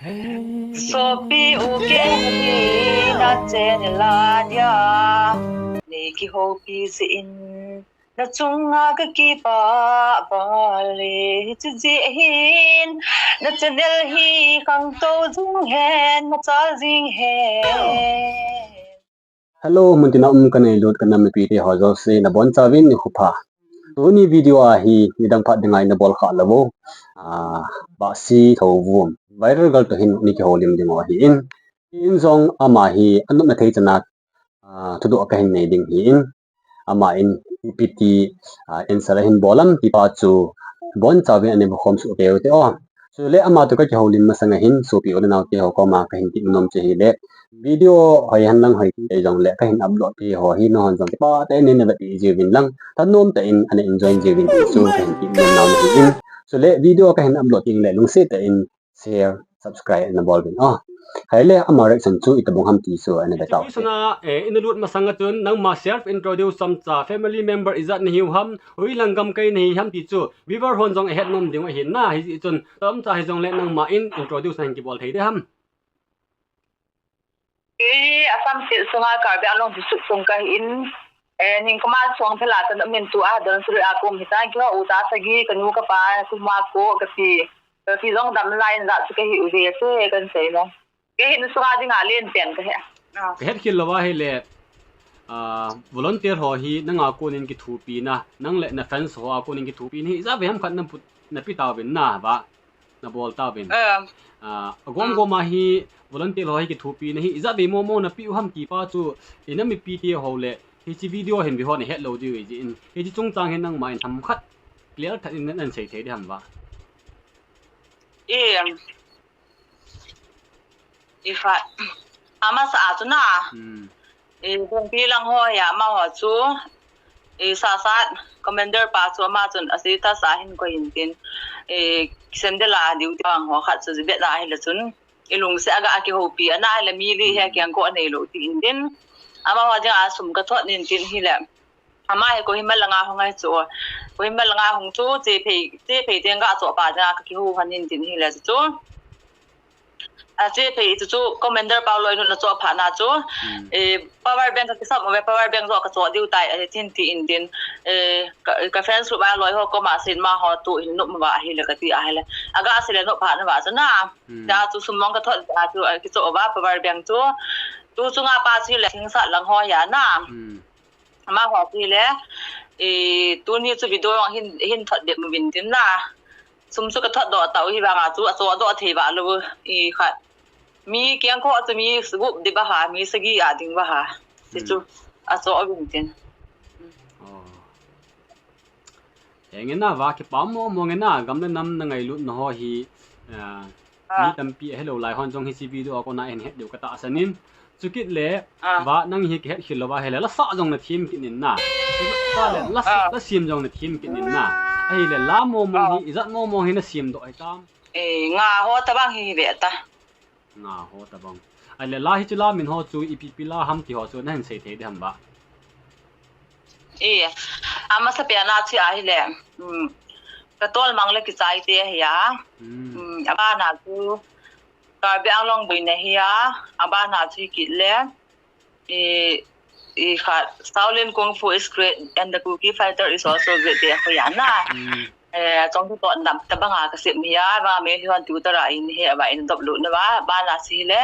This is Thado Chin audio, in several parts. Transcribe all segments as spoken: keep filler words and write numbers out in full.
Sopi u, kei na channel a dia nei kihoupi jeh in na chunga ka kipah bal e. Hiche jeh hin na channel hi khangtou jing hen, machal jing hen. Hello, muntina um ka ngailut ka nam mipite ho jouse, nabonchauvin nikho pha. Tuni video a hi nidang phat dinga ina bol kha lou u, ah, Bahsi Thouvum, viral girl toh hin nei kihoulim ding u ahin. Tin jong ama hi anopna thei chana, ah, thudoh kahin nei ding ahin. Aman ipi ti, ah, answer ahin bol ham ti pa chu bonchauvin ana mukhom soh kei ute o. Chule ama toh ka kihoulim masang a hin sopi u le nao te ho koma kahin ti nom chu ahile, video hoi hen lang hoi kei jongle kahin upload pi ho hi nahon jong kipah tah in nei na vet jiuvin lang, thanom tah in ana enjoy jiuvin ti chu kahin ti nom nau ahin. Chule video kahin upload teng le lungset tah in share, subscribe ana bol uvin o. Ahile ama reaction chu itobang ham ti chu ana vet tau. Hiche video a, eh, ina lut masang a chun nangma self introduce chomcha, family member ijat nahiu ham, hoilang gamkai nahi ham ti chu viewer hon jong ahet nom diu ahin na, hijeh chun chomcha hijongle nangma in introduce nahin kibol thei ding ham? Kei Assam State sunga Karbi Anglong District sung kahin, eh, Ningkuma Suangphel a kana um in tua Dhansiri a ka um hitan, keiho u cha sagi, kanu kapa, kanu koma ko kapi, kapi jong damlai in jat chu kahi uve, chu kahin sei nom. Kei hi insunga dinga lenpen kahi. Ah. Kahet khel louva ahile, ah, volunteer ho hi nanga konin kithopina, nang le na fans ho a konin kithopina hi ijat vei ham khat na put, napi tauvin na, va, nabol tauvin. Eh. Ah, agom gom a hi volunteer ho hi kithopina hi ijat vei momo napi u ham ti pa chu, ina mipite ho le hiche video hin ve hon ahet lou diu ahi jeh in, hiche chungchang hin nangma in themkhat clear tah in nahin sei thei ding ham, va? Em. Ifa. Amasa a chu na. Hmm. I, Bungpi lang ho hi amaho chu, i, Sasat commander pa chu ama chun a status a hin koi in tin, i, Sendela duty bang ho khat chu jibet a ahile chun, i, lungset a ga kihoupi ana ahile mi li hi, hmm, kiang ko anei lou ti in tin. Amaho dinga sum kathot in tin ahile. Ama hi Kohima langa hung ahi chu. Kohima langa hung chu, Chephei, Chephei teng ga choh pa dinga kakihou hon in tin ahile chu. A Chephei chu chu commander pa loi nu na choh phat na chu. Hmm. Eh, power bank kakisam uve, power bank joh kachoh diu tai, atin tin tin. Eh, ka, ka fans group a loi ho koma sin amaho tu hin nop uva ahile kati ahile. Aga sei le nop phat na uva chu na. Hmm. Tia chu sum mong kathot a chu, eh, kichoh uva power bank chu. Tu chunga pa chu le Thingsat lang ho hi a na. Hmm. Amaho chu le, i, tuni chu video jong hin, hin thot bep uvin tin na. Sum chu kathot doh tau hi vanga chu, achoh doh thei va lou, i, khat. Mi kiang ko chu mi gup ding ba ha, mi sagi a ding ba ha. Ti chu, hmm, achoh uvin tin. Oh. Henge na va, kipa mong mong e na, gam le nam na ngailut na ho hi, ah, ah, mi tampi ahelou lai hon jong hiche video a kona ahin het diu katahsan in. Chukit le, ah, va, nang hi kihet khel louva ahile, lasa jong nathem kit in na. Chule, la, ah, lasem jong nathem kit in na. Ahile, la mong mong hi, ah, ijat mong mong hi nasemdoh ahitam? Eh, nga ho tabang hi ve ta. Nga ho tabang. Ahile, la hichu la min ho chu ipi ipi la ham ti ho chu nahin sei thei ding ham, va? Eh, amasa pen a chu ahile, um, Katolmang le Kichai te ahi a. Hmm. Um, abana chu Karbi Anglong boina ahi a, abana chu hi kit le, i, i khat, Shaolin Kung Fu is great and the Kuki fighter is also great, ti ahi a na. Hmm. Eh, chong tu to nam tabang a kasem ahi a, va me hi hon tu tara in he va in dop lut na va, bana chu ahile.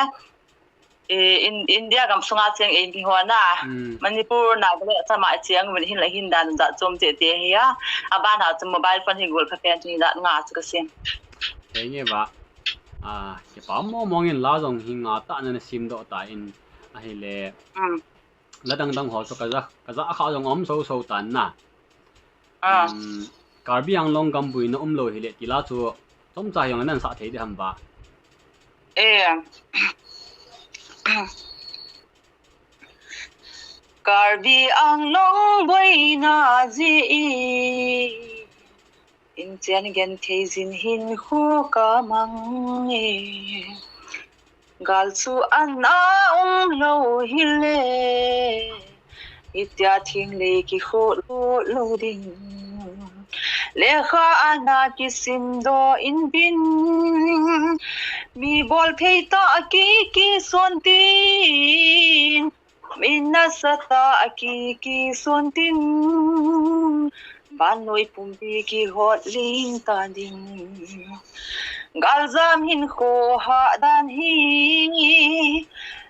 Eh, in, India gam sunga cheng eimi ho na. Hmm. Manipur, Nagaland, Assam a cheng uvin hin la hin dan jat chom te te ahi a. Abana chu mobile phone hi gol pha pen chu dan nga chu kasem. Henge va. Ah, kipa mong mong in la jong hi nga tah na nasemdoh tan ahile. Hmm. La dang dang ho chu kaja, kaja kha jong um so so tan na. Ah. Um, Karbi Anglong gam boina umlou hile ti la chu chomcha hi jong nahin sah thei ding ham, va? Eh. Karbi Anglong boina jeh in, inchen genthei jin hinkho kamang e. Gal chu ana umlou hile, itia thinglei kikhoh lou ding. Lekha ana kisim doh in bin, mi bol thei tah a ki, kison tin, mi nasatah a ki, kison tin, vannoi pumpi kihot ling ta ding. Galjam hinkho hahdan hi,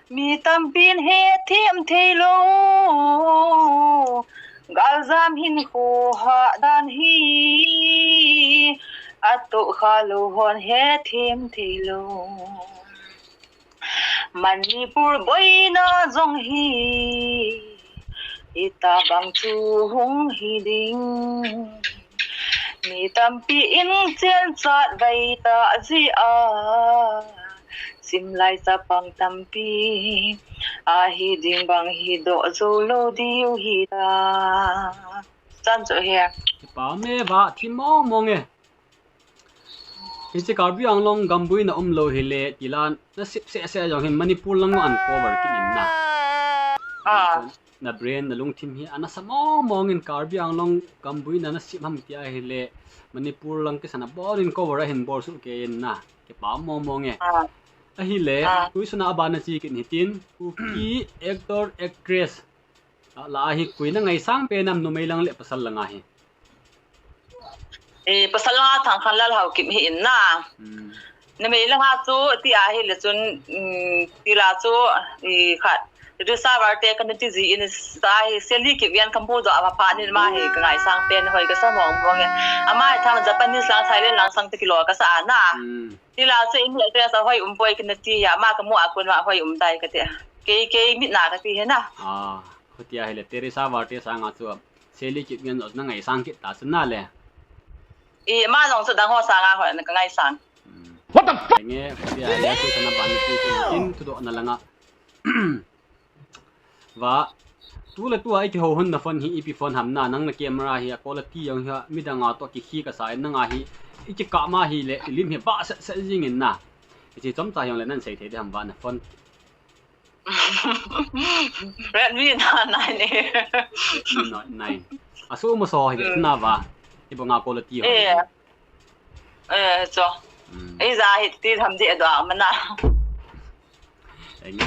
mi tampin hethem thei lou. Galjam hinkho hahdan hi, atohkha lou hon hethem thei lou. Manipur boina jong hi, hitabang chu hung hi ding. Mi tampi in chenchat vai ta jia, simlai chapang tampi ahi ding bang hi doh jou lou diu hita. Chan chu hi. Kipa um e va, thim mong mong e. Hiche Karbi Anglong gambuina umlou hile, tila nasip seh seh jong hin Manipur lang a cover kit in na. Ah. Na brain, na lungthim hi ana sa mong mong in Karbi Anglong gambuina nasip ham tia hile, Manipur lang kisan a bol in cover ahin bol soh kei in na. Kipa um mong mong e. Ah. Ahile, ah, tuisun a abana chi kit hitin, Kuki actor, actress. A, la hi koi na ngaisang pen ham, numei lang le pasal lang ahi? E, pasal lang a Thangkhanlal Haokip hi in na. Hmm. Numei lang a chu ti ahile chun, um, tila chu, i khat. Risa Varte kana ti ji in sa hi Sally Kipgen kamu doh a pha nin ama hi ka ngaisang pen hoi kasa mong mong e. Ama hi tham Japanese lang Thailand lang sang te kilo kasa na. Hmm. Tila chu in actress a hoi um poi kana ti hi, ama kamu a kon ma hoi um tai kati. Kei, kei mit na kati hi na. Ah, khutia hile Teresa Varte sanga chu Sally Kipgen jong na ngaisang kit ta chu na le. I, ama jong chu dang ho sanga hoi na ka ngaisang. Hmm. What the fuck? Nge, khutia hile tuisun a abana chi kit hitin, thudohna lang a. Va, tu le tu a i kihou hon na phone hi ipi phone ham na, nang na camera hi a quality jong hi a midang a toh kikhe kasa in, nang a hi i kikap ma hile i lim hi bah set set jing in na. Hiche chomcha jong le nan sei thei ding ham va na phone? Redmi Note nine e. Note nine. A so mo so hi de na va. I banga quality ho. Eh. Eh, cho. Hmm. Ei ja hi ti tham je do ma na. Eng.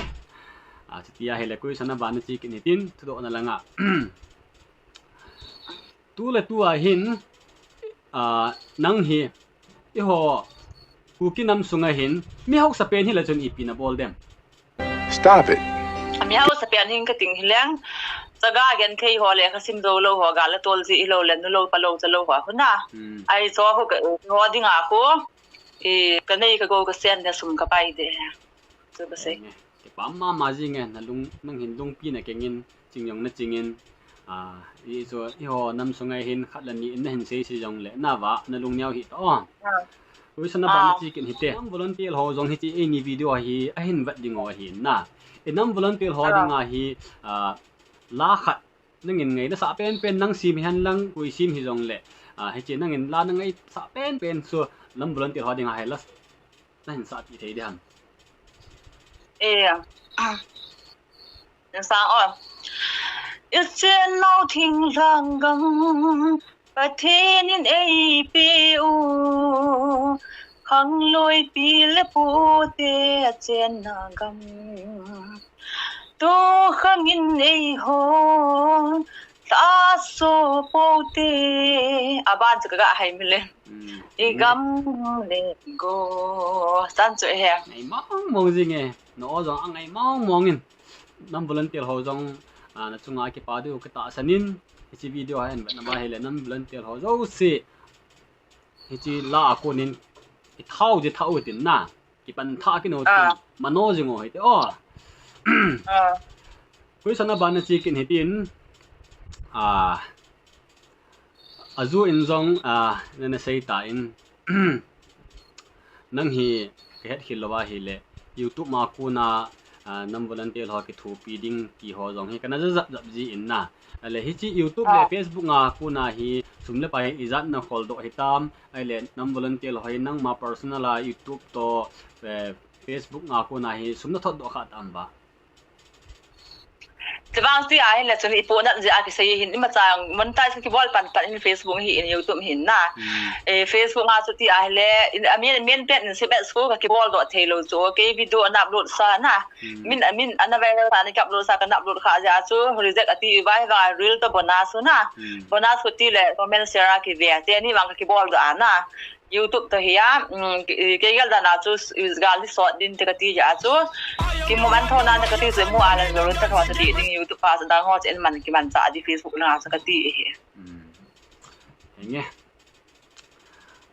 A, chuti ahile question abana chi kit hitin, thudohna lang a. Tu le tu a hin, a, nang hi, eiho, Kuki nam sunga hin, mi hausa pen hile chun ipi na bol dem? Stop it. A mi hausa pen hin kati hileng, chaga genthei ho le, kha sim jou lou ho, gal a tol ji lou le, nu lou, pa lou, cha lou ho, huna. Hmm. Ahi chu ho ka, ho dinga khu, i, ka nei ka gou ka sen le sum ka pai de. Chu ka sei. Enge, kipa mama jing e, na lung, nang hin lungpi na keng in, ching jong na ching in, a, i chu, eiho nam sunga hin khat le ni in na hin sei sei jong le, na va, na lung neo hih ta o. Ah. Question abana chi kit hite. Nam volunteer ho jong hiche eini video a hi ahin vet ding u ahi na. I nam volunteer ho dinga hi, a, la khat nangin ngaina sah pen pen nang sim hihen lang koi sim hijong le, a, hiche nangin la na ngaisah pen pen chu nam volunteer ho dinga hi la nahin sah pi thei ding ham? E, a. Sang o. I chennau thinglhang gam, Pathen in eipeh u, khangloipi le pote a chenna gam. Tu khang in eihon, lhaso pote. Aban chu ka ga hai mile. Hmm. I gam le go. Chan chu he. Ngai mong mong jing e. Na o jong a ngai mong mong in. Nam volunteer ho jong, a, na chunga kipa diu ka tahsan in, hiche video a hin vetna ma hile nam volunteer ho jouse. Hiche la a kon in, i thao je thao tin na, kipan tha kit u tin, ah, mano jing u hite o. Ah. Question abana chi kit hitin, a, Aju in jong, a, nana sei tan, nang hi ka het khel lou ahile, YouTube ma kona, a, nam volunteer ho kithopi ding ti ho jong hi kana ja jap jap ji in na. Ahile hiche YouTube le, ah, Facebook a kona hi sum le pai hi ijat na khol doh hitam, ahile nam volunteer ho hi nangma personal a YouTube toh, eh, Facebook a kona hi sum na thot doh kha tam ba? Chevang ti ahile chun ipohnat jeh a kisei hin, imacha monetize kibol pan pan in, Facebook hi in, YouTube hin na. Eh, Facebook a chu ti ahile, in, a main, main pen in sibet school ka kibol doh thei lou chu. Kei video ana upload sa na. Min, min ana viral sa na, ka upload sa, ka upload kha jeh a chu reject ati, vai va reel to bonus na. Bonus ko ti le comment share a kive. Teni vang ka kibol doh a na. YouTube to hi a, um, ki-, kei gel dan a chu, s-, gal hi sot din te kati jeh a chu. Kimu man tho na na kati chu mu a la lo ta tho ta di ding YouTube pa sa dang ho chen man kimancha di Facebook lang a sa kati hi. Henge.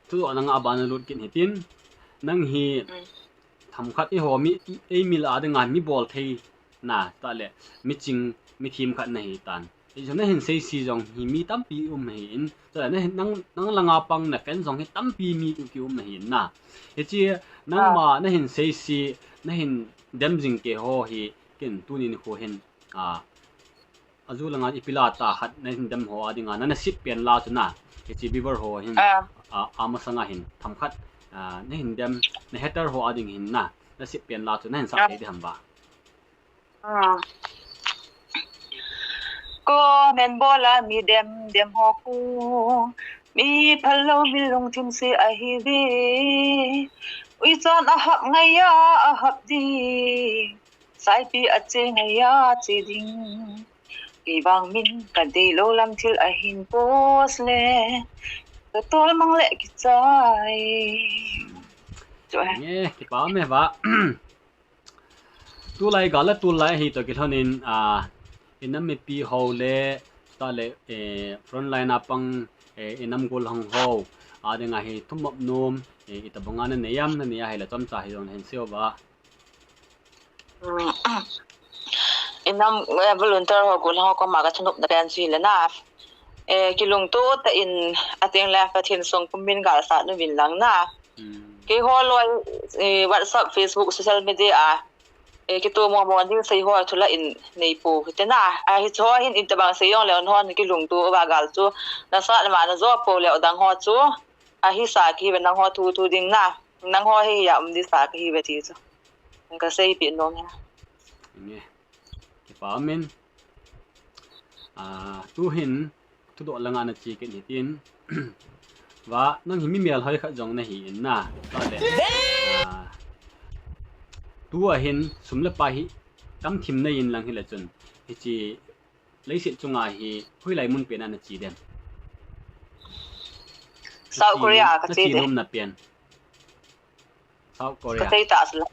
Thu a nang a ban lut kin hitin. Nang hi themkhat eiho mi, ei mil a dinga mi bol thei na, tale, mi ching, mi themkhat na hi tan. Hichu na hin seisi jong hi mi tampi um ahin, tale, na hin, nang, nang langa pang na fan jong hi tampi mi ki um ahin na. Hiche, nangma na hin seisi, na hin dem jing kei ho hi, ken tuni nikho hin, a, aju langa ipi la ta khat na hin dem ho a dinga, na nasep pen la chu na. Hiche viewer ho hin, a, amasanga hin, themkhat, a, na hin dem, na hater ho a ding hin na, nasep pen la chu na hin sah thei di ham ba. Comment bol a mi dem dem ho khu, mi phal lou mi lungthim se ahi ve. Ui chon a hap ngai a, a hap ding. Saipi a che ngai a, che ding. Kei vang min ka dei lou lam thil ahin post le, ka tol mang le kichai. Chu ahi. Nge, kipa me va. Tulai gal le tulai hi to kilhon in, a, inam mipi ho le, tale, eh, front line a pang, eh, inam gollhang ho a dinga hi thumop nom, eh, itobanga na nei am, na nei a hile chomcha hi jong na hin seiyo va. Inam, eh, volunteer ho gollhang ho koma ka thunopna pen chu hile na. Eh, kilungto tah in, ateng le Pathen sung pumin gal sat uvin lang na. Keiho loi, eh, WhatsApp, Facebook, social media a, eh, kitomo mo ding sei ho thu la in nei pou hite na. A, hiche ho hin itobang sei jong leu hon kilungto uva gal chu na sat ma na jo pou leu dang ho chu. Ahi sa kihi ve, nangho thu thu ding na. Nangho hi a um di sa kihi ve ti chu. Ka seipi nom a. Nge. Kipa min. A, tu hin, thudoh langa na che kit hitin. Va, nang hi mi melhoi khat jong na hi in na. Tale. A, tu a hin, sum le pai hi, tamthim na in lang hile chun. Hiche, leiset chunga hi, hoilai mun pen a na che dem. South Korea ka che nom na pen. South Korea. Ka sei ta sila.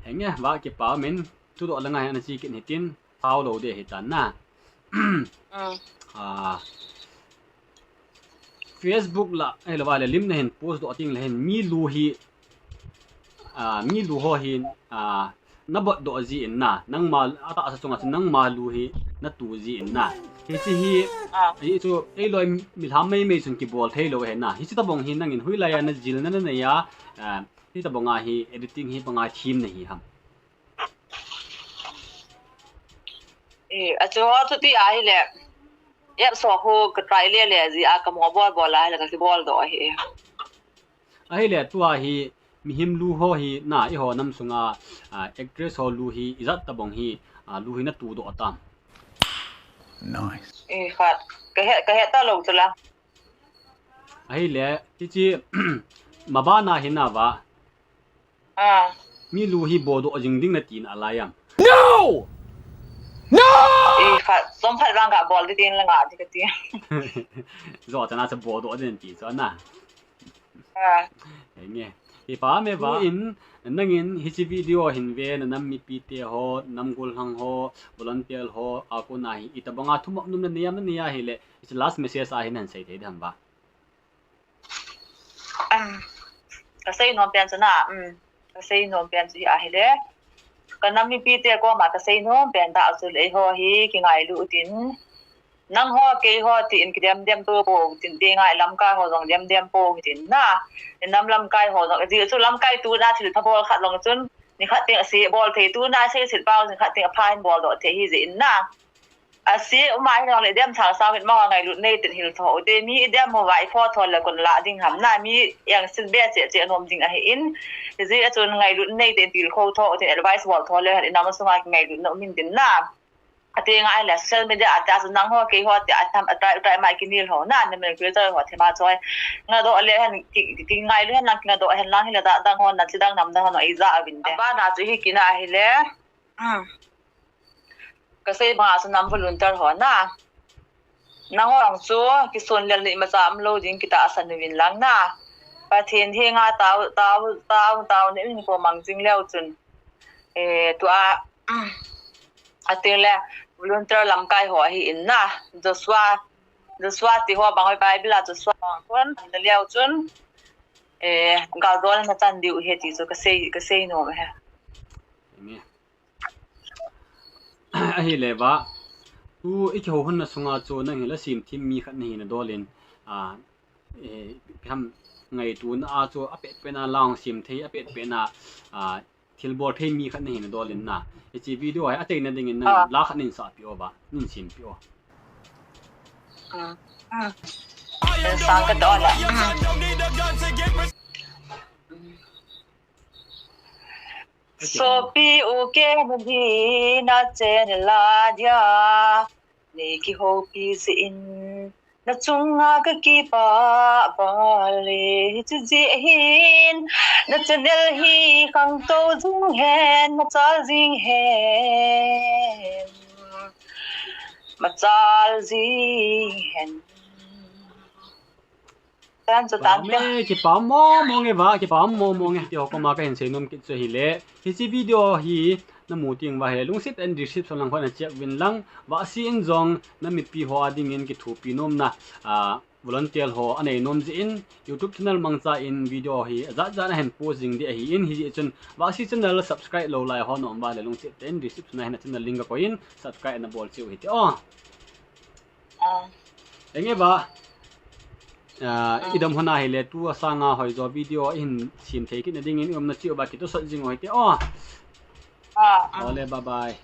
Henge, va kipa min, thudoh langa hi na che kit hitin, phao lou de hitan na. A, Facebook la, eh, lou va le lim na hin post doh ting le hin, mi lu hi, a, mi lu ho hi, a, na bot doh ji in na, nangma, atahsa chunga chu nangma lu hi na tu ji in na. Hiche hi, hichu, eiloi milham meimei chun kibol thei lou ahi na. Hiche tobang hi nangin hoilai a na jil na na nei a, a, hiche tobanga hi editing hi banga them na hi ham. Eh, achu ho chu ti ahile, apps ho khu ka try le le ji a ka mo bol bol ahile ka kibol doh ahi. Ahile tua hi mihem lu ho hi na eiho nam sunga, a, actress ho lu hi ijat tobang hi, a, lu hi na tu doh tam. Nice. Eh, khat. Ka he, ka he ta lou chu la. Ahile, hiche, mabana hi na va. A. Mi lu hi bo doh jing ding na tin alai am. No! No! Eh, khat, som khat vang ka bol di tin la nga di ka ti. Jo chana cha bo doh din ti chu na. A. Henge. Kipa me va in, nangin hiche video hin ve, na nam mipi te ho, nam gollhang ho, volunteer ho, a kona hi, itobanga thumop nom na nei am na nei a hile, hiche last message a hin na hin sei thei dem va. Um, ka sei nom pen chu na, um, ka sei nom pen chu hi ahile. Ka nam mipi te koma ka sei nom pen tah chu le eiho hi kingailu utin. Nangho keiho tin kidem dem to pou tin, ti ngai lamkai ho jong dem dem pou tin na. Nam lamkai ho jong, ti chu lamkai tu na thil pha bol khat long chun, ni khat teng a sei bol thei tu na sei sit pau, ni khat teng a pha hin bol doh thei hi jeh in na. Asi, uma hi nang le dem thal sao hin ma ngailut nei tin hil tho. Te mi dem mo vai pho tho le kon la ding ham na, mi yang sin be che che nom ding ahi in. Ji a chun ngailut nei tin til kho tho, tin advice bol tho le han inam sunga ngailut no min din na. Ati ngai le social media ata chu nang ho kei ho te atam atai tai mai kinil ho na, na men creator ho te ma choi. Nga do le han ki, ki ngai le han nang ki nga do han lang hi le da dang ho na chi dang nam dang ho no i ja a vin de. Ba na chu hi ki na hi le. Hmm. Ka sei banga chu nam volunteer ho na. Nang ho ang chu kisun lel ni ma cha am lo ding kita asan ni vin lang na. Pathen hi nga tau, tau, tau, tau ni in ko mang jing leu chun. Eh, tua, ating le volunteer lamkai ho ahi in na. Joshua, Joshua ti ho bang hoi Bible a Joshua bang kon, na leu chun. Eh, gal dol na chan diu he ti chu ka sei, ka sei nom he. Amen. Ahi le ba. Tu i kiho hon na sunga chu nang hi la sim thim mi khat na hi na dol in. A, eh, pham ngaituna a chu a pet pet na lang sim thei a pet pet na, a, thil bol thei mi khat na hi na dol in na. Hichi video hi a tei na ding in na la khat nin sa pi o ba, nin sim pi o. Sang ka dol a. Sopi u ke na di na chen la dia. Nei kihopi se in, na chunga ka kipa pa le, hichu jeh hin, na channel hi khangtou jing hen, machal jing hen, machal jing hen. Tan chu tan te. Kipa mo mo nge ba, kipa mo mo nge. Ti ho koma ka hin sei nom kit chu hi le. Hichi video hi na mu ting va hi le, lungset in description lang khon a check vin lang. Vasi in jong na mipi ho a ding in kithopi nom na, a, volunteer ho a nei nom jeh in YouTube channel mangcha in video hi a jat jat a hin post jing di ahi in, hi jeh chun Vasi channel subscribe lou lai ho na um va le, lungset in description a hin a channel link ka koi in subscribe na bol cheu hite o. Enge ba, ah, i dam hon a hi le tu a sanga hoi jo video i hin sim thei kit na ding in i um na chiu ba, kitosot jing u hite o. Ole, bye bye.